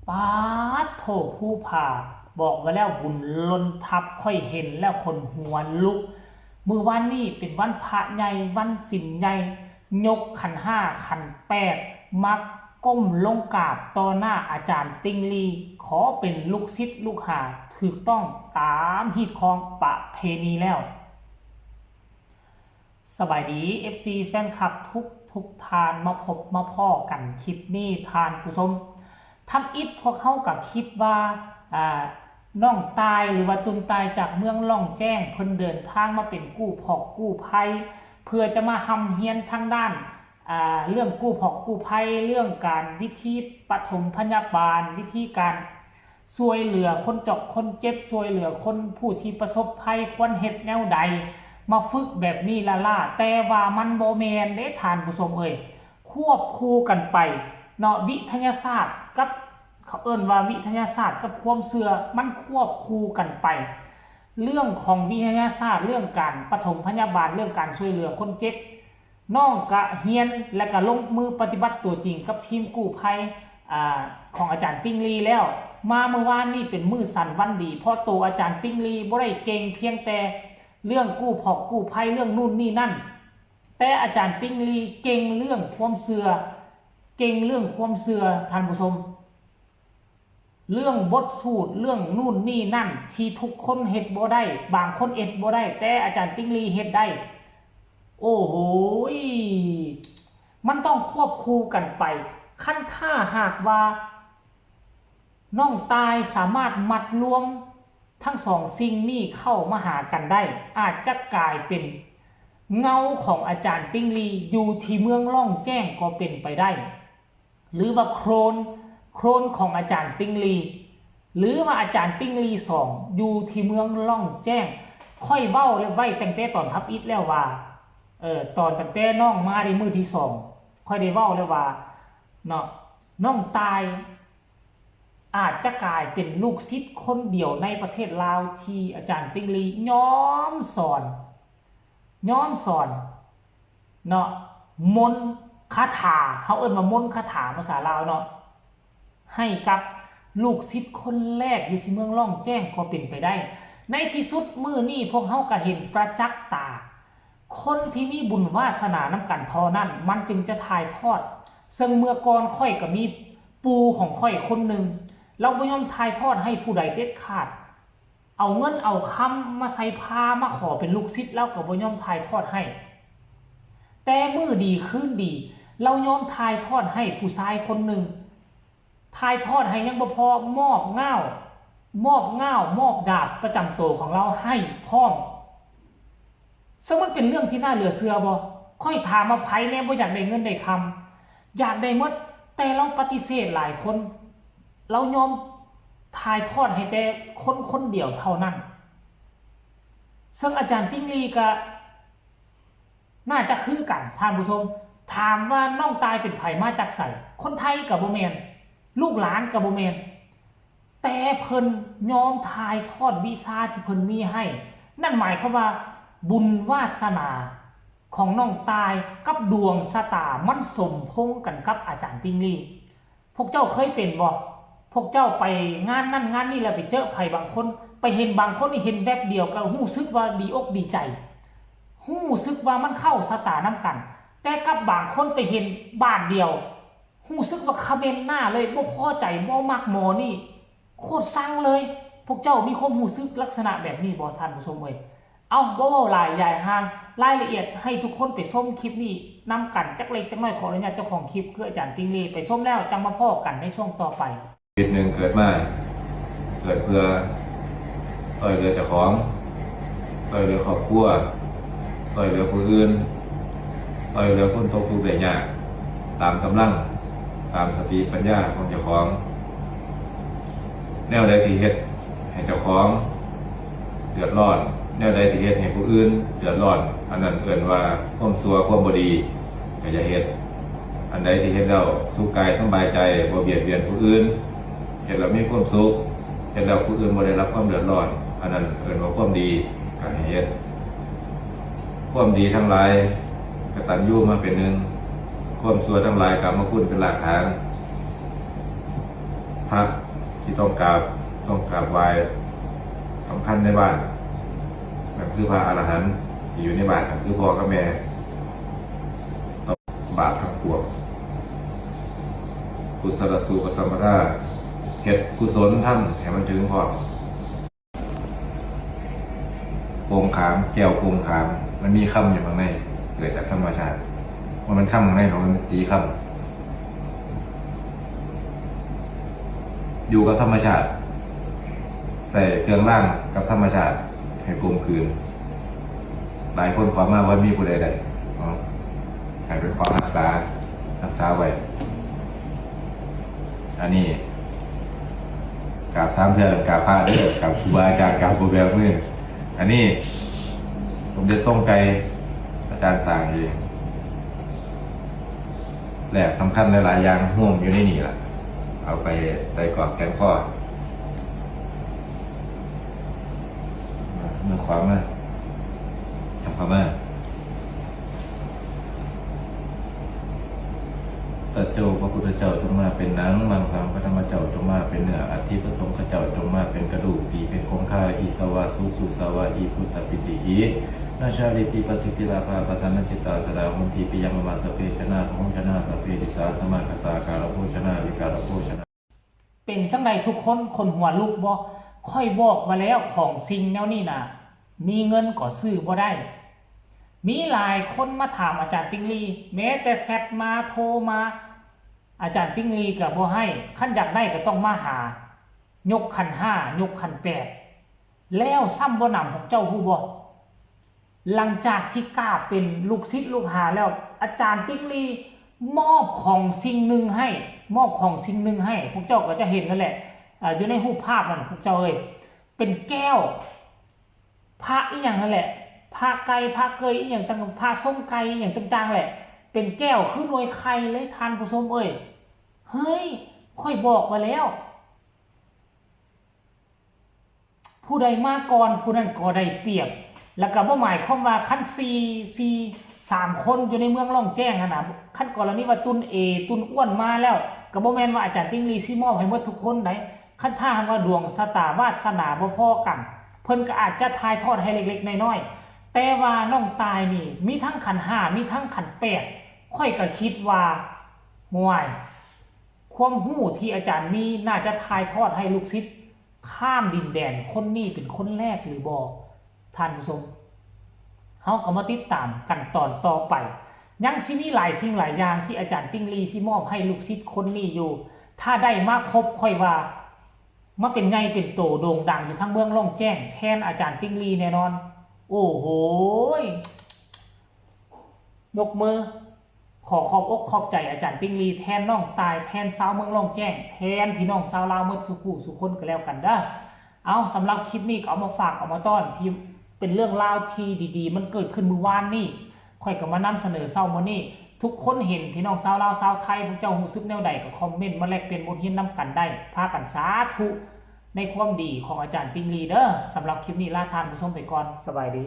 ປາດໂທ້ ພູຜາ ບອກວ່າແລ້ວບຸນຫຼົ່ນທັບ ຂ້ອຍເຫັນແລ້ວຂົນຫົວລຸກ. ມື້ວານນີ້ເປັນວັນພະໃຫຍ່ ວັນສິນໃຫຍ່ ຍົກຂັນຫ້າຂັນແປດ ມາກົ້ມລົງກາບຕໍ່ໜ້າອາຈານຕິ່ງລີ ຂໍເປັນລູກສິດລູກຫາຖືກຕ້ອງຕາມຮີດຄອງປະເພນີແລ້ວ. ສະບາຍດີ ເອັຟຊີ ແຟນຄລັບທຸກໆທ່ານ ມາພົບມາພໍ້ກັນຄລິບນີ້ທ່ານຜູ້ຊົມ. ທຳອິດພວກເຮົາກໍຄິດວ່າ ອາ ນ້ອງຕ່າຍ ຫຼືວ່າຕຸ່ນຕ່າຍຈາກເມືອງລ່ອງແຈ້ງ ເພິ່ນເດີນທາງມາເປັນກູ້ພອກກູ້ໄພ ເພື່ອຈະມາຮ່ຳຮຽນທາງດ້ານ ອາ ເລື່ອງກູ້ພອກກູ້ໄພ ເລື່ອງການວິທີປະຖົມພະຍາບານ ວິທີການ ຊ່ວຍເຫຼືອຄົນຈອກຄົນເຈັບ ຊ່ວຍເຫຼືອຄົນຜູ້ທີ່ປະສົບໄພ ຄວນເຮັດແນວໃດ ມາຝຶກແບບນີ້ລ້າໆ ແຕ່ວ່າມັນບໍ່ແມ່ນເດ້ທ່ານຜູ້ຊົມເອີຍ. ຄວບຄູ່ກັນໄປເນາະ ວິທະຍາສາດກັບ ເຂົາເອີ້ນວ່າວິທະຍາສາດກັບຄວາມເຊື່ອ ມັນຄວບຄູ່ກັນໄປ. ເລື່ອງຂອງວິທະຍາສາດ ເລື່ອງການປະຖົມພະຍາບານ ເລື່ອງການຊ່ວຍເຫຼືອຄົນເຈັບ ນ້ອງກະຮຽນ ແລະກະລົງມືປະຕິບັດຕົວຈິງກັບທີມກູ້ໄພ ອາ ຂອງອາຈານຕິ່ງລີແລ້ວ. ມາມື້ວານນີ້ເປັນມື້ສັນວັນດີ ເພາະໂຕອາຈານຕິ່ງລີບໍ່ໄດ້ເກັ່ງພຽງແຕ່ເລື່ອງກູ້ພອກກູ້ໄພ ເລື່ອງນັ້ນນີ້ນັ້ນ ແຕ່ອາຈານຕິ່ງລີເກັ່ງເລື່ອງຄວາມເຊື່ອ ເກັ່ງເລື່ອງຄວາມເຊື່ອທ່ານຜູ້ຊົມ. ເລື່ອງບົດສູດ ເລື່ອງນູ້ນນີ້ນັ້ນ ທີ່ທຸກຄົນເຮັດບໍ່ໄດ້ ບາງຄົນເຮັດບໍ່ໄດ້ ແຕ່ອາຈານຕິ່ງລີເຮັດໄດ້. ໂອ້ໂຫຍ ມັນຕ້ອງຄວບຄູ່ກັນໄປ. ຄັນຖ້າຫາກວ່ານ້ອງຕ່າຍສາມາດມັດລວມທັງສອງສິ່ງນີ້ເຂົ້າມາຫາກັນໄດ້ ອາດຈະກາຍເປັນເງົາຂອງອາຈານຕິ່ງລີຢູ່ທີ່ເມືອງລ່ອງແຈ້ງກໍເປັນໄປໄດ້. ຫຼືວ່າໂຄລນ ໂຄລນຂອງອາຈານຕິ່ງລີ ຫຼືວ່າອາຈານຕິ່ງລີສອງ ຢູ່ທີ່ເມືອງລ່ອງແຈ້ງ. ຂ້ອຍເວົ້າໄວ້ຕັ້ງແຕ່ຕອນທຳອິດແລ້ວວ່າ ເອີ ຕອນຕັ້ງແຕ່ນ້ອງມາໃນມື້ທີສອງ ຂ້ອຍໄດ້ເວົ້າແລ້ວວ່າເນາະ ນ້ອງຕ່າຍອາດຈະກາຍເປັນລູກສິດຄົນດຽວໃນປະເທດລາວ ທີ່ອາຈານຕິ່ງລີຍອມສອນ ຍອມສອນເນາະ ມົນຄາຖາ ເຮົາເອີ້ນວ່າມົນຄາຖາພາສາລາວເນາະ ໃຫ້ກັບລູກສິດຄົນແລກຢູ່ທີ່ເມືອງລ່ອງແຈ້ງກໍເປັນໄປໄດ້. ໃນທີ່ສຸດມື້ນີ້ພວກເຮົາກໍເຫັນປະຈັກຕາ ຄົນທີ່ມີບຸນວາສະໜານຳກັນເທົ່ານັ້ນ ມັນຈຶ່ງຈະຖ່າຍທອດ. ເຊິ່ງເມື່ອກ່ອນຂ້ອຍກໍມີ ປູ່ຂອງຂ້ອຍຄົນໜຶ່ງ ລາວບໍ່ຍອມຖ່າຍທອດໃຫ້ຜູ້ໃດເດັດຂາດ. ເອົາເງິນເອົາຄຳມາໃສ່ພາ ມາຂໍເປັນລູກສິດ ລາວກໍບໍ່ຍອມຖ່າຍທອດໃຫ້. ແຕ່ມື້ດີຄືນດີ ລາວຍອມຖ່າຍທອດໃຫ້ຜູ້ຊາຍຄົນໜຶ່ງ. ຖ່າຍທອດໃຫ້ຍັງບໍ່ພໍ ມອບງ່າວ ມອບງ່າວ ມອບດາບປະຈຳໂຕຂອງລາວໃຫ້ພ້ອມ. ເຊິ່ງມັນເປັນເລື່ອງທີ່ໜ້າເຫຼືອເຊື່ອບໍ່? ຂ້ອຍຖາມວ່າໃຜແດ່ບໍ່ຢາກໄດ້ເງິນໄດ້ຄຳ? ຢາກໄດ້ໝົດ ແຕ່ລາວປະຕິເສດຫຼາຍຄົນ ລາວຍອມຖ່າຍທອດໃຫ້ແຕ່ຄົນຄົນດຽວເທົ່ານັ້ນ. ເຊິ່ງອາຈານຕິ່ງລີກະໜ້າຈະຄືກັນທ່ານຜູ້ຊົມ. ຖາມວ່ານ້ອງຕ່າຍເປັນໃຜ ມາຈາກໃສ? ຄົນໄທກະບໍ່ແມ່ນ ລູກຫຼານກະບໍ່ແມ່ນ. ແຕ່ເພິ່ນຍອມຖ່າຍທອດວິຊາທີ່ເພິ່ນມີໃຫ້. ນັ້ນໝາຍຄວາມວ່າບຸນວາສະໜາຂອງນ້ອງຕ່າຍກັບດວງຊະຕາມັນສົມພົງກັນກັບອາຈານຕິ່ງລີ. ພວກເຈົ້າເຄີຍເປັນບໍ່? ພວກເຈົ້າໄປງານນັ້ນງານນີ້ ແລ້ວໄປເຈີໃຜບາງຄົນ ໄປເຫັນບາງຄົນນີ້ ເຫັນແວັບດຽວກໍຮູ້ສຶກວ່າດີອົກດີໃຈ ຮູ້ສຶກວ່າມັນເຂົ້າຊະຕານຳກັນ. ແຕ່ກັບບາງຄົນໄປເຫັນບາດດຽວ ຮູ້ສຶກວ່າຂະເໝັນໜ້າເລີຍ ບໍ່ພໍໃຈ ບໍ່ມັກໝໍນີ້ ໂຄດຊັງເລີຍ. ພວກເຈົ້າມີຄວາມຮູ້ສຶກລັກສະນະແບບນີ້ບໍ່ທ່ານຜູ້ຊົມເອີຍ? ເອົ້າ ບໍ່ເວົ້າຫຼາຍຢາຍຫ່າງ ລາຍລະອຽດໃຫ້ທຸກຄົນໄປຊົມຄລິບນີ້ນຳກັນຈັກເລັກຈັກນ້ອຍ. ຂໍອະນຸຍາດເຈົ້າຂອງຄລິບ ຄືອາຈານຕິ່ງລີ ໄປຊົມແລ້ວຈັ່ງມາພໍ້ກັນໃນຊ່ວງຕໍ່ໄປ. ຊີວິດໜຶ່ງເກີດມາ ເກີດເພື່ອຊ່ອຍເຫຼືອເຈົ້າຂອງ ຊ່ອຍເຫຼືອຄອບຄົວ ຊ່ອຍເຫຼືອຜູ້ອື່ນ ຊ່ອຍເຫຼືອຄົນຕົກທຸກໄດ້ຍາກ ຕາມກຳລັງ ຕາມສະຕິປັນຍາຂອງເຈົ້າຂອງ. ແນວໃດທີ່ເຮັດໃຫ້ເຈົ້າຂອງເດືອດຮ້ອນ ແນວໃດທີ່ເຮັດໃຫ້ຜູ້ອື່ນເດືອດຮ້ອນ ອັນນັ້ນເອີ້ນວ່າຄວາມຊົ່ວ ຄວາມບໍ່ດີ ກໍຢ່າເຮັດ. ອັນໃດທີ່ເຮັດແລ້ວສຸກກາຍສຳບາຍໃຈ ບໍ່ບຽດບຽນຜູ້ອື່ນ ເຮັດແລ້ວມີຄວາມສຸກ ເຮັດແລ້ວຜູ້ອື່ນບໍ່ໄດ້ຮັບຄວາມເດືອດຮ້ອນ ອັນນັ້ນເອີ້ນວ່າຄວາມດີ ກໍໃຫ້ເຮັດ. ຄວາມດີທັງຫຼາຍ ກະຕັນຍູມາເປັນໜຶ່ງ ຄວາມຊົ່ວທັງຫຼາຍ ກາມະຄຸນເປັນລາກຖານ. ພະທີ່ຕ້ອງກາບ ຕ້ອງກາບໄຫວ້ສຳຄັນໃນບ້ານ ນັ້ນຄືພະອະລະຫັນທີ່ຢູ່ໃນບ້ານ ນັ້ນຄືພໍ່ກັບແມ່ ບາບທັງປວງ ກຸສະລະສູປະສຳປະທາ ເຮັດກຸສົນທຳໃຫ້ມັນເຖິງພ້ອມ. ໂປ່ງຂາມ ແກ້ວໂປ່ງຂາມ ມັນມີຄຳຢູ່ຂ້າງໃນ ເກີດຈາກທຳມະຊາດ ບໍ່ແມ່ນຄຳຂ້າງໃນດອກ ມັນເປັນສີຄຳ ຢູ່ກັບທຳມະຊາດ ໃຊ້ເຄື່ອງລາງກັບທຳມະຊາດໃຫ້ກົມກືນ. ຫຼາຍຄົນເຂົ້າມາບໍ່ມີຜູ້ໃດໄດ້ເນາະ ໃຫ້ເປັນຄວາມຮັກສາ ຮັກສາໄວ້. ອັນນີ້ກາບສາມເທື່ອ ກາບພະເດີ ກາບຄູບາອາຈານ ກາບຜູ້ແບມື. ອັນນີ້ສົມເດັດຊົງໄກ ອາຈານສ້າງເອງ ແລກສຳຄັນຫຼາຍໆຢ່າງຮວມຢູ່ໃນນີ້ລະ ເອົາໄປໃສ່ກອກແຂນຄໍ. ມືຂວາມາ ທາງຂວາມາ. ພະເຈົ້າ ພະພຸດທະເຈົ້າ ຈົ່ງມາເປັນໜັງ, ມັງສາງ ພະທຳມະເຈົ້າ ຈົ່ງມາເປັນເນື້ອ, ອັດຖິ ພະສົງຄະເຈົ້າ ຈົ່ງມາເປັນກະດູກ, ປີເພັດຄົງຄາ, ອີສະວະ ສຸກສຸສາວະ ອີພຸດທະປິຕິຫິ, ນະຊາລິຕິ ປະສິດທິລາພາ ປະສັນນະຈິດຕາ ສະດາໂຫນຕິ ປິຍັງ ມະມະ ສະເພ ຈະນາ ພະໂຫນຈະນາ ສະເພ ດິສາ ສະມາຄະຕາ ກາລະໂພຊະນາ ວິກາລະໂພຊະນາ. ເປັນຈັ່ງໃດທຸກຄົນ ຂົນຫົວລຸກບໍ່? ຂ້ອຍບອກວ່າແລ້ວ ຂອງສິ່ງແນວນີ້ນະ ມີເງິນກໍຊື້ບໍ່ໄດ້. ມີຫຼາຍຄົນມາຖາມອາຈານຕິ່ງລີ້ ແມ້ແຕ່ແຊັດມາ ໂທມາ ອາຈານຕິ່ງລີ້ກໍບໍ່ໃຫ້. ຄັນຢາກໄດ້ກໍຕ້ອງມາຫາ ຍົກຂັນຫ້າ ຍົກຂັນແປດ ແລ້ວຊ້ຳບໍ່ໜຳ ພວກເຈົ້າຮູ້ບໍ່? ຫຼັງຈາກທີ່ກາບເປັນລູກສິດລູກຫາແລ້ວ ອາຈານຕິ່ງລີ້ມອບຂອງສິ່ງໜຶ່ງໃຫ້ ມອບຂອງສິ່ງໜຶ່ງໃຫ້ ພວກເຈົ້າກໍຈະເຫັນນັ້ນແຫຼະ ເອີ ຢູ່ໃນຮູບພາບນັ້ນ ພວກເຈົ້າເອີຍ ເປັນແກ້ວ ພະອີ່ຫຍັງຫັ້ນແຫຼະ ພະໄກ່ ພະເກີຍ ອີ່ຫຍັງຕ່າງ ພະຊົງໄກ່ ອີ່ຫຍັງຕ່າງໆແຫຼະ ເປັນແກ້ວຄືໜ່ວຍໄຂ່ເລີຍ ທ່ານຜູ້ຊົມເອີຍ. ເຮີ້ຍ ຂ້ອຍບອກວ່າແລ້ວ ຜູ້ໃດມາກ່ອນຜູ້ນັ້ນກໍໄດ້ປຽບ ແລ້ວກໍບໍ່ໝາຍຄວາມວ່າຄັນສີ່ ສີ່ ສາມຄົນຢູ່ໃນເມືອງລ່ອງແຈ້ງຫັ້ນນະ ຄັນກໍລະນີວ່າຕຸນເອ ຕຸນອ້ວນມາແລ້ວ ກໍບໍ່ແມ່ນວ່າອາຈານຕິ່ງລີ້ຊິມອບໃຫ້ໝົດທຸກຄົນໃດ໋. ຄັນຖ້າຫາກວ່າດວງຊະຕາວາດສະໜາບໍ່ພໍກັນ ເພິ່ນກໍອາດຈະຖ່າຍທອດໃຫ້ເລັກໆນ້ອຍໆ ແຕ່ວ່ານ້ອງຕ່າຍນີ້ມີທັງຂັນຫ້າ ມີທັງຂັນແປດ ຂ້ອຍກໍຄິດວ່າ ຫ້ວຍ ຄວາມຮູ້ທີ່ອາຈານມີໜ້າຈະຖ່າຍທອດໃຫ້ລູກສິດຂ້າມດິນແດນຄົນນີ້ເປັນຄົນແລກຫຼືບໍ່? ທ່ານຜູ້ຊົມ ເຮົາກໍມາຕິດຕາມກັນຕອນຕໍ່ໄປ ຍັງຊິມີຫຼາຍສິ່ງຫຼາຍຢ່າງທີ່ອາຈານຕິ່ງລີ້ຊິມອບໃຫ້ລູກສິດຄົນນີ້ຢູ່. ຖ້າໄດ້ມາຄົບ ຂ້ອຍວ່າມາເປັນໃຫຍ່ເປັນໂຕໂດ່ງດັງຢູ່ທັງເມືອງລ່ອງແຈ້ງແທນອາຈານຕິ່ງລີ້ແນ່ນອນ. ໂອ້ໂຫຍ ຍົກມື ຂໍຂອບອົກຂອບໃຈອາຈານຕິ່ງລີ້ ແທນນ້ອງຕ່າຍ ແທນຊາວເມືອງລ່ອງແຈ້ງ ແທນພີ່ນ້ອງຊາວລາວໝົດສູ່ຜູ້ສູ່ຄົນກໍແລ້ວກັນເດີ້. ເອົາ ສຳລັບຄລິບນີ້ກໍເອົາມາຝາກເອົາມາຕ້ອນ ທີ່ເປັນເລື່ອງລາວທີ່ດີໆ ມັນເກີດຂຶ້ນມື້ວານນີ້ ຂ້ອຍກໍມານຳສະເໜີເຊົ້າມື້ນີ້. ທຸກຄົນເຫັນ ພີ່ນ້ອງຊາວລາວຊາວໄທ ພວກເຈົ້າຮູ້ສຶກແນວໃດ ກໍຄອມເມັນມາແລກປ່ຽນບົດຮຽນນຳກັນໄດ້ ພາກັນສາທຸໃນຄວາມດີຂອງອາຈານຕິ່ງລີ້ເດີ້. ສຳລັບຄລິບນີ້ລາທ່ານຜູ້ຊົມໄປກ່ອນ ສະບາຍດີ.